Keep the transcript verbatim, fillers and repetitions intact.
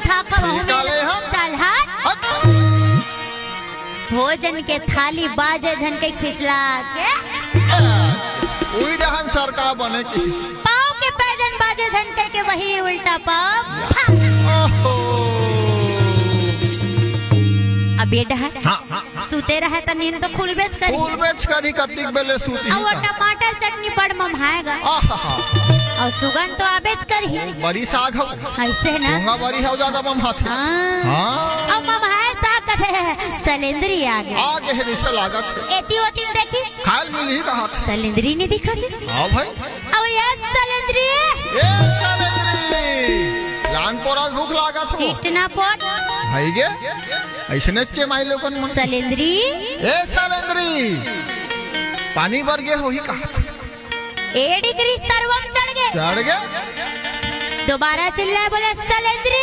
ठाकर हो। निकाले हम। चल हट। हट। भोजन के थाली बाजे झन कहिके फिसला के। उही डहन सरका बने की। पाँव के पैजन बाजे झन कहिके वही उल्टा पाँव। ओहो। अब ये डहन हाँ, हाँ, हाँ। सुते रहे त नींद तो खुलबेच करही। खुलबेच करही, कतिक बेले सुतही अउ त। टमाटर चटनी बड़ मम्हाएगा। आहा। अउ सुगंध तो आबेच करही। बड़ी साग हो। अइसे ना। मूंगा बड़ी हो, ज्यादा मम्हाथे। हाँ। हाँ। अउ मम्हाए साग कथे सलेंदरी आगे। आगे हे जइसे लागत हे। एती ओती देखी। खायल मिलही कहत। सलेंदरी नइ दिखत हे। हाँ भाई। अउ ये सलेंदरी। ए सलेंदरी। लान पोरस भूख लागत हो। चिट ना पोट। भाई गे। अइसने चेमाई लोगन मन। सलेंदरी। ए सलेंदरी। पानी बर गे होही कहत। ए डिग्री तरवा म चढ़ गे। चढ़ गे। दोबारा चिल्लाए बोले सलेंदरी।